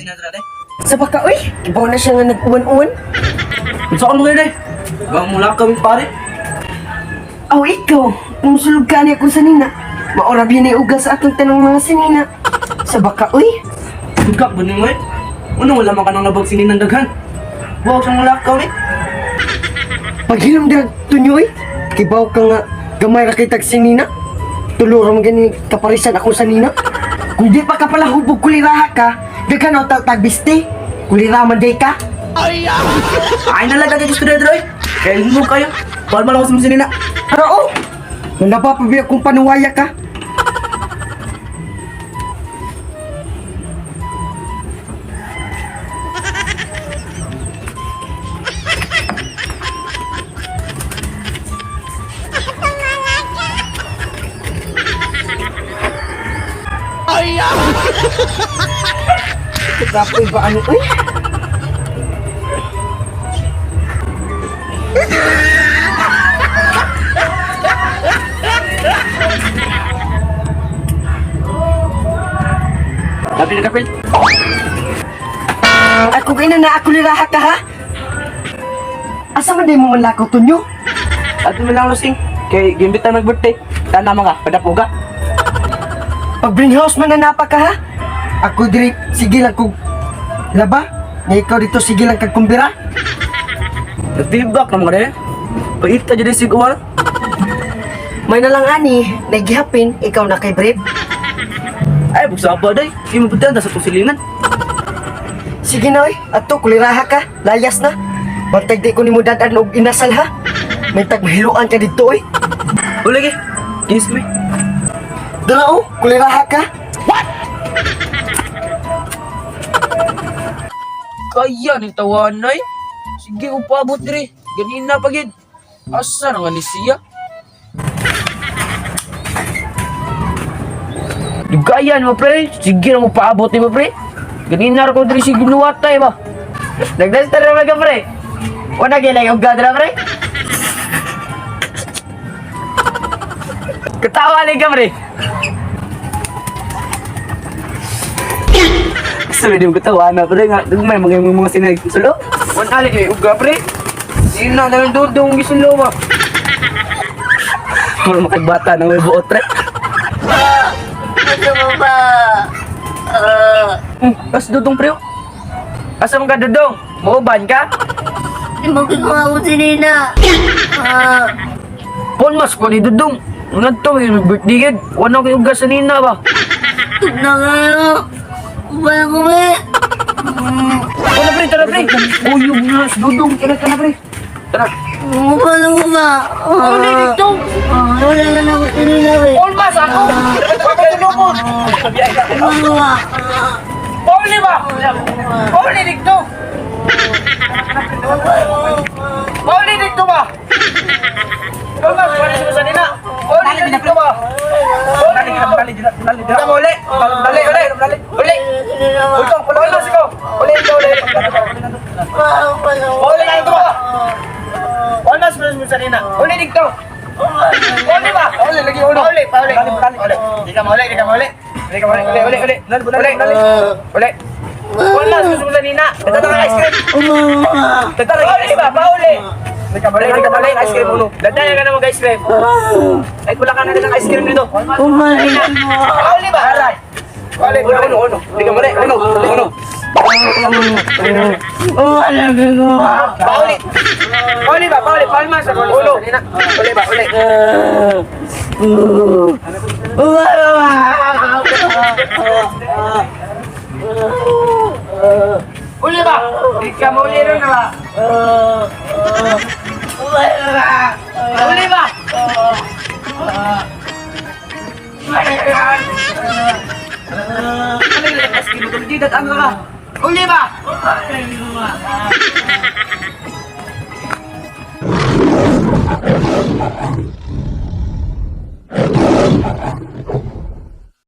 na dre. Sa baka, uy, kibaw na siya nga nag-uwan-uwan. Unsa ka mo gani? Bang mula kami pare. Aw, ikaw, kung sulog ka niya kung sanina, maorab yun ay ugas sa atong tanong mga sanina. Sa baka, uy, Tugak ba nimo eh? Unong wala man ka nang labag sinin ng daghan. Wow, sa mula kami. paghilom dirag tunyo, uy, kibaw ka nga, gamay ra kay tag sinina. Tuluro mo gani kaparisan ako sanina. Kung di pa ka pala hubog kuliraha ka, daghan o tagbiste, kulira man day ka. Ay na lang gusto dre dre. Kay mo kayo. Bawal man ako sa sinina. Pero oh, nalabapabiya kung panuwaya ka. Kapoy ba ano uy? Labi na kapil. Ako kay na ako liraha ka ha? Asa man day mo man lakaw tunyo? Ato man lang lusing. Kay gimbit na mag-birthday. Tana mga padapuga. Pag bring house man na napa ka ha? Ako diri sige lang kog laba. Nga ikaw dito sige lang kag kumbira. Nagtibak na mga dre. Paita jud sig uwan. May na lang ani, nagihapin ikaw na kay Brave. Ay bugsa pa day. Imo pud sa tusilingan. Sige na oy, ato kuliraha ka, layas na. Bantay di ko nimo dad-an og inasal ha. May tag mahiluan ka didto oy. Uli gi. Kiss kami. Dala oh, kuliraha ka. Kaya ni tawanay. Sige, upabot diri. Ganina pa gid. Asa na nga ni siya? Dugayan mo pre. Sige na mo paabot ni mo pre. Ganina ra ko diri si ginuwatay ba. Nagdastar na ka pre. Wala gilay og gadra pre. Ketawa ni ka pre. Sabi di mo katawa na pre nga dugmay mga mga sinag sulo. Wala lagi uga pre. Sige na lang dudong gisulo ba. Mura makagbata na may buot pre. As dudong pre. oh. Asa man ka dudong? Muuban ka? Magkikuha ko si Nina. Ah, Pon mas ko ni Dudong. Ngadto may birthday gid. Wala ko ugas sa nina ba. na kayo. Ubay ko ba? Wala pre, tara pre. Uyog na si Dudong. Tara tara pre. Tara. Ubay ko ba? Uli dito. Ah, wala na ako si Nina eh. Pon mas ako. Ubay ko ba? Pauli ba? Pauli dito. Pauli dito ba? Pon mas wala siya sa nina. Pauli dito ba? Pauli dito. Dali uli. Dali uli. Uli. Uli mas ko. Uli ito uli. Pauli dito ba? Pauli mas sa nina. Uli dito. Pauli ba? Uli lagi ulo. Pauli, pauli. Uli. Di ka mauli, di ka mauli. Di ka mauli. Uli, uli, uli. Uli, uli. Wala, susunod na nina. Ito na ice cream. Ito na ice cream. Ba, pauli. Di ka mauli, di ka mauli. Ice cream ulo. Dadaya ka na mag-ice cream. Ay, wala ka na din ng ice cream dito. Pauli ba? Uli, ulo, ulo, ulo. Di ka mauli, ulo, ulo. Pauli. Pauli ba? Pauli, pauli mas. Ulo. Uli ba, uli. Uli ba? Di ka mauli ron na ba? Uli ba? Ano yung ice cream? Di dat ang ka. Uli ba?